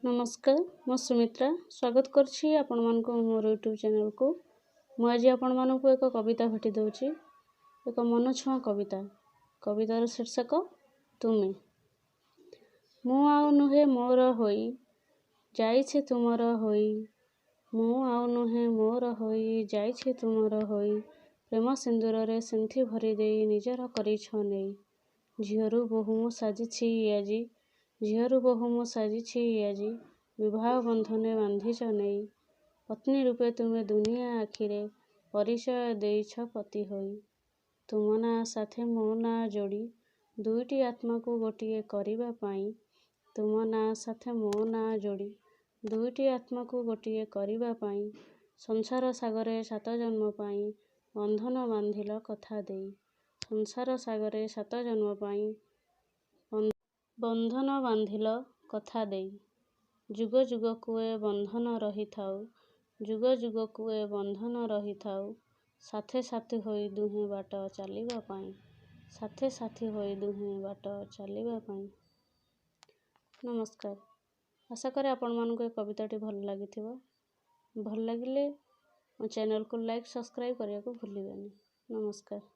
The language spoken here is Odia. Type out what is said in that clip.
ନମସ୍କାର, ମୁଁ ସୁମିତ୍ରା ସ୍ୱାଗତ କରୁଛି ଆପଣମାନଙ୍କୁ ମୋର ୟୁଟ୍ୟୁବ୍ ଚ୍ୟାନେଲ୍କୁ। ମୁଁ ଆଜି ଆପଣମାନଙ୍କୁ ଏକ କବିତା ଭେଟି ଦେଉଛି, ଏକ ମନଛୁଆଁ କବିତା। କବିତାର ଶୀର୍ଷକ ତୁମେ। ମୁଁ ଆଉ ନୁହେଁ ମୋର ହୋଇ, ଯାଇଛି ତୁମର ହୋଇ। ମୁଁ ଆଉ ନୁହେଁ ମୋର ହୋଇ, ଯାଇଛି ତୁମର ହୋଇ। ପ୍ରେମ ସିନ୍ଦୁରରେ ସିନ୍ଥି ଭରି ଦେଇ ନିଜର କରିଛ ନେଇ। ଝିଅରୁ ବୋହୂ ମୁଁ ସାଜିଛି ଆଜି, ଝିଅରୁ ବୋହୂ ମୁଁ ସାଜିଛି ଆଜି, ବିବାହ ବନ୍ଧନେ ବାନ୍ଧିଛ ନେଇ। ପତ୍ନୀ ରୂପେ ତୁମେ ଦୁନିଆ ଆଖିରେ ପରିଚୟ ଦେଇଛ ପତି ହୋଇ। ତୁମ ନାଁ ସାଥେ ମୋ ନାଁ ଯୋଡ଼ି ଦୁଇଟି ଆତ୍ମାକୁ ଗୋଟିଏ କରିବା ପାଇଁ, ତୁମ ନାଁ ସାଥେ ମୋ ନାଁ ଯୋଡ଼ି ଦୁଇଟି ଆତ୍ମାକୁ ଗୋଟିଏ କରିବା ପାଇଁ, ସଂସାର ସାଗରେ ସାତ ଜନ୍ମ ପାଇଁ ବନ୍ଧନ ବାନ୍ଧିଲ କଥା ଦେଇ। ସଂସାର ସାଗରେ ସାତ ଜନ୍ମ ପାଇଁ ବନ୍ଧନ ବାନ୍ଧିଲ କଥା ଦେଇ। ଯୁଗ ଯୁଗକୁ ଏ ବନ୍ଧନ ରହିଥାଉ, ଯୁଗ ଯୁଗକୁ ଏ ବନ୍ଧନ ରହିଥାଉ, ସାଥେ ସାଥୀ ହୋଇ ଦୁହେଁ ବାଟ ଚାଲିବା ପାଇଁ, ସାଥେ ସାଥୀ ହୋଇ ଦୁହେଁ ବାଟ ଚାଲିବା ପାଇଁ। ନମସ୍କାର। ଆଶା କରେ ଆପଣମାନଙ୍କୁ ଏ କବିତାଟି ଭଲ ଲାଗିଥିବ। ଭଲ ଲାଗିଲେ ମୋ ଚ୍ୟାନେଲକୁ ଲାଇକ୍, ସବସ୍କ୍ରାଇବ୍ କରିବାକୁ ଭୁଲିବେନି। ନମସ୍କାର।